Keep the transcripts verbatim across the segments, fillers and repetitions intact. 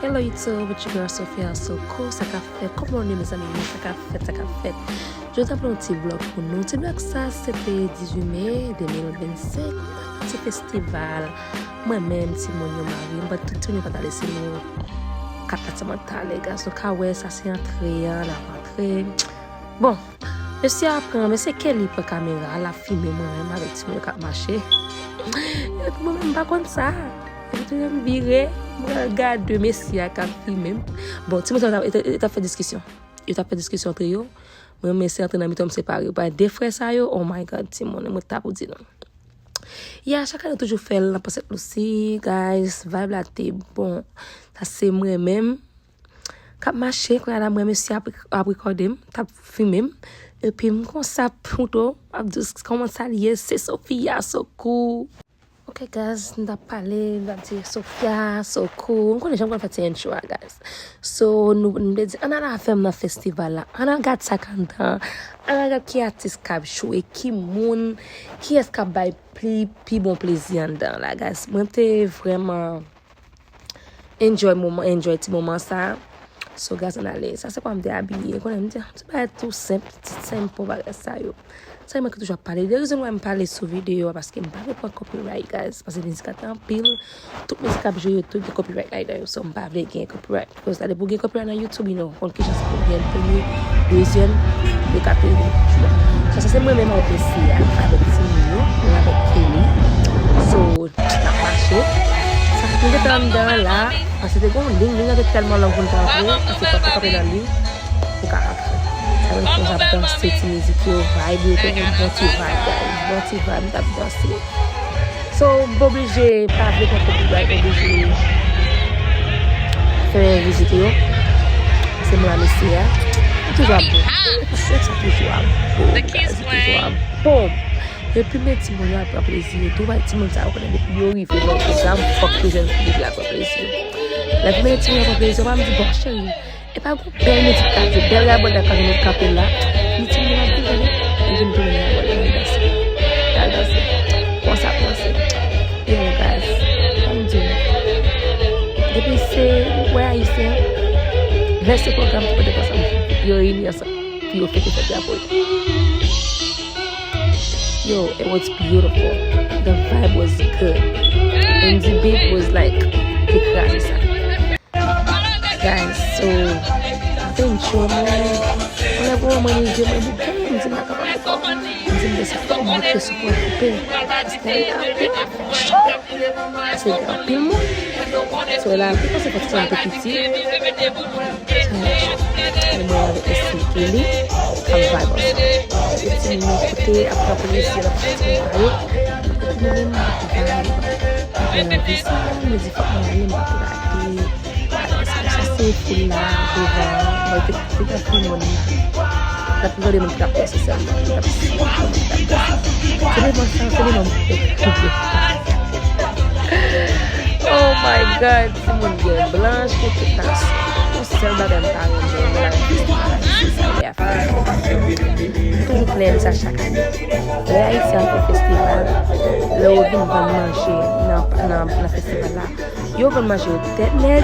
Hello YouTube, it's your girl Sophia Soco. Sa k ap fèt? Kòman nou ye, mezanmi? Sa k ap fèt? Sa k ap fèt? Jodi a m ap fè yon ti vlog pou nou. Ti vlog sa, se te dizuit me de mil vennsenk. Ti festival. Mwen menm, timoun yo, mari m, but tout timoun yo pa t ale, se nou kat la sèlman t ale, guys. Nou ka wè, sa se antre an, n ap antre. Bon, mesye a pran, mesye Kelly pran kamera, l ap filme mwen menm avèk timoun yo k ap mache. Epi mwen menm, m pa konn sa. Epi tou, m vire, mwen gade mesye a k ap filme m. Bon, timoun sa yo t ap, yo t ap, yo t ap fè diskisyon. Yo t ap fè diskisyon antre yo. Mwen, mesye antre nan mitan, m separe yo. Paske de frè sa yo, oh my God, timoun, mwen ta pou di nou. Ya, chak ane nou toujou fè l nan Pansèt Lucy, guys, vibe la te bon. Sa se mwen menm k ap mache, kounye a la mwen mesye ap, ap rekòde m, t ap filme m. Epi m konsa pwouto, m ap di, kòman sa l ye, se Sophia Soco. Ok, guys, m t ap pale, m t ap di Sophia Soco. M konnen jan m konn fè ti intro a, guys. So, nou, nou te di, ann al avè m nan festival la. Ann al gad sa k anndan. Ann al gad ki atis k ap jwe, ki moun, kiyès k ap bay pli, pi bon plezi anndan la, guys. Mwen te vrèman enjoy moman, enjoy ti moman sa. So, guys, ann ale. Sa se kòman m te abiye. Konnen m te, ti bagay tou senp, ti senp pou bagay sa yo. Sa e mwen ki toujou ap pale. De rezon wè m pale sou videyo a, paske m pa vle pran copyright, guys. Paske mizik la te anpil. Tout mizik k ap jwe yo, tout gen copyright ladan yo. So, m pa vle gen copyright. Because la, depi w gen copyright nan YouTube, you know, konn ki chans pou w gen premye, dezyèm, e katriyèm jou a. So, sa se mwen menm avèk mesye a, avèk timoun yo, mwen avèk Kelly. So, n ap mache. Sa fè nou te anndan la, paske te gen yon liy, liy nan te tèlman long pou n te antre, paske fòk ou kanpe nan liy pou w ka antre. Sa vle di konsa ap danse ti mizik yo, vibe yo, te yon bon ti vibe, guys. Bon ti vibe, m t ap danse. So, m oblije, pa vle pran copyright, m oblije fè vizite yo. Se mwen la mesye a. Li toujou ap bon. Epi chèk sa toujou ap bon, guys. Li toujou ap bon. Epi men timoun yo ap pran plezi yo tou, bay timoun sa yo konnen depi yo rive nan pwogram, fòk yo jwenn kote pou y al pran plezi yo. Lè men timoun yo ap pran plezi yo, pa m di, bon, cheri, e pa gon bèl mizik k ap jwe, bèl rabòt k ap jwe, nou kanpe la. Ni timoun ap vin, tande, li vin tounen rabòt la, li danse. L al danse. Konsa ap danse. Yo, guys, ban m di nou. Depi se, wè Ayisyen, lè se pwogram ki pote ansanm, yo reyini ansanm pou yo fete fèt drapo yo. Yo, it was beautiful. The vibe was good. And the beat was like, te kraze sa. Guys, so, thank you, man. Mwen lè pou mwen, mwen je mwen bouke, m di m pa kapab ankò. M di m se fò m bouke sou pou koupe. Paske la, se gen anpil moun. So la, m te panse fòk sa te piti. Sa, mwen avèk Essie Kelly, k ap vibe ansanm. Epi timoun yo kote, ap pran plezi, ap pran ti moman yo. Epi mwen menm, m ap vibe. Mwen anvi sa, mwen di fòk mwen ale, m p ap rate. Sa se foul la, devan, mwen te, te gen anpil moun. T ap gen de moun ki t ap danse sèlman. T ap, se devan sa, se devan mwen. Oh my God, timoun gen blanch, gen tout nasyon. Yon sèl bagay m pa renmen nan festival Ayisyen sa, lè a fè. M toujou plenn sa chak ane. Lè Ayisyen ap fè festival, lè yo vin vann manje nan, nan, nan festival la, yo vann manje yo tèt nèg,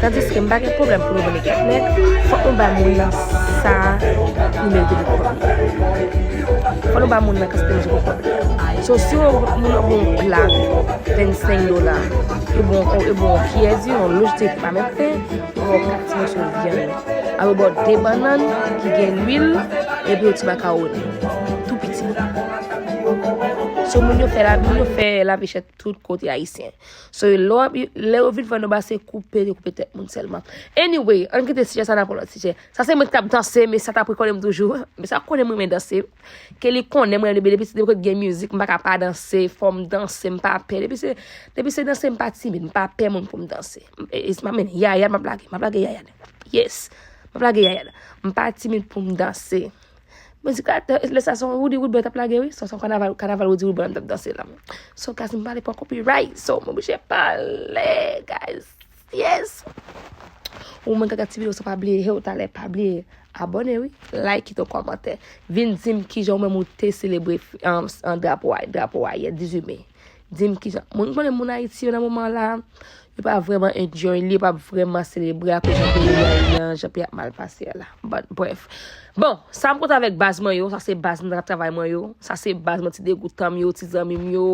tandiske m pa gen pwoblèm pou nou vann li tèt nèg, fòk nou bay moun nan sa li merite pou kòb li. Fòk nou bay moun nan kantite manje pou kòb li. So, si yon moun nan ba w yon pla vennsenk dola, yo ba w, yo ba w yon kiyè di, yon lojte ki pa menm fen, yo ba w kat ti moso vyann. Apre yo ba w de bannann ki gen lwil, epi yon ti makawoni. Tou piti. So, moun yo fè la, moun yo fè lavi chè tout kote ayisyen. So, lè w ap, lè yo vin vann yo ba se koupe, yo koupe tèt moun sèlman. Anyway, ann kite sijè sa, n a pran lòt sijè. Sa se mwen ki t ap danse, men sa t ap rekòde m toujou. Men sa konnen mwen renmen danse. Ke li konnen mwen depi, depi, depi kote gen mizik, m pa ka pa danse, fò m danse, m pa pè. Depi se, depi se danse, m pa timid, m pa pè moun pou m danse. E, e, m ap mennen yaya, m ap lage, m ap lage yaya. Yes. M ap lage yaya. M pa timid pou m danse. Mwen di, gad, lè sa se yon Roody Woodboy t ap lage, wi. Se yon kanaval, kanaval Roody Woodboy m t ap danse la. So, guys, m pale pou copyright. So, m oblije pale, guys. Yes. Ou menm k ap gad ti videyo sa, pa bliye, yo, talè, pa bliye abòne, wi. Like, kite yon kòmantè. Vin di m kijan ou menm ou te selebre, um, an drapo a, drapo a yè, dizuit me. Di m kijan. Moun konnen moun Ayiti yo nan moman la, Yo pa vrèman enjoy li, yo pa vrèman selebre akoz jan peyi a ye an, jan peyi ap mal pase a la. But bref. Bon, sa m kontan avèk baz mwen yo, sa se baz nan travay mwen yo, sa se baz mwen ti degoutan m yo, ti zanmi m yo.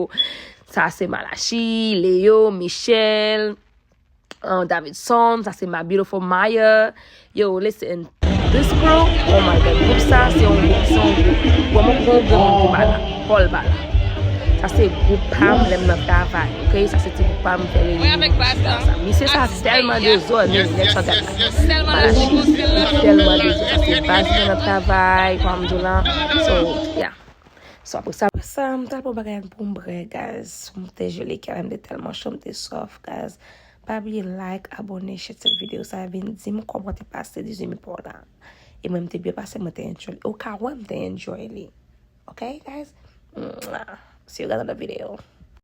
Sa se Malachi, Leo, Michel, uh, Davidson, sa se my beautiful Maya. Yo, listen, this crew, oh my God, gwoup sa, se yon gwoup, se yon gwoup. Bon, mwen gon granmoun ki ba la, Paul ba la. Sa se gwoup pa m lè m nan travay, ok? Sa se ti gwoup pa m fè reyini. Misye sa tèlman dezòd, men nèg sa gad la. Malachi, tèlman dezòd, sa se baz mwen nan travay, kòm m di w la. So, yeah. So, apre sa, apre sa, m t al pran bagay pou m bwè, guys. M te jele kè, m te tèlman cho, m te sòf, guys. Pa bliye like, abòne, share sèt videyo sa, vin di m kòman te pase dizuit mi pa w la. E mwen, m te byen pase, mwen te enjoy li. Ou ka wè m te enjoy li. Ok, guys? Mwah. See you guys in the video.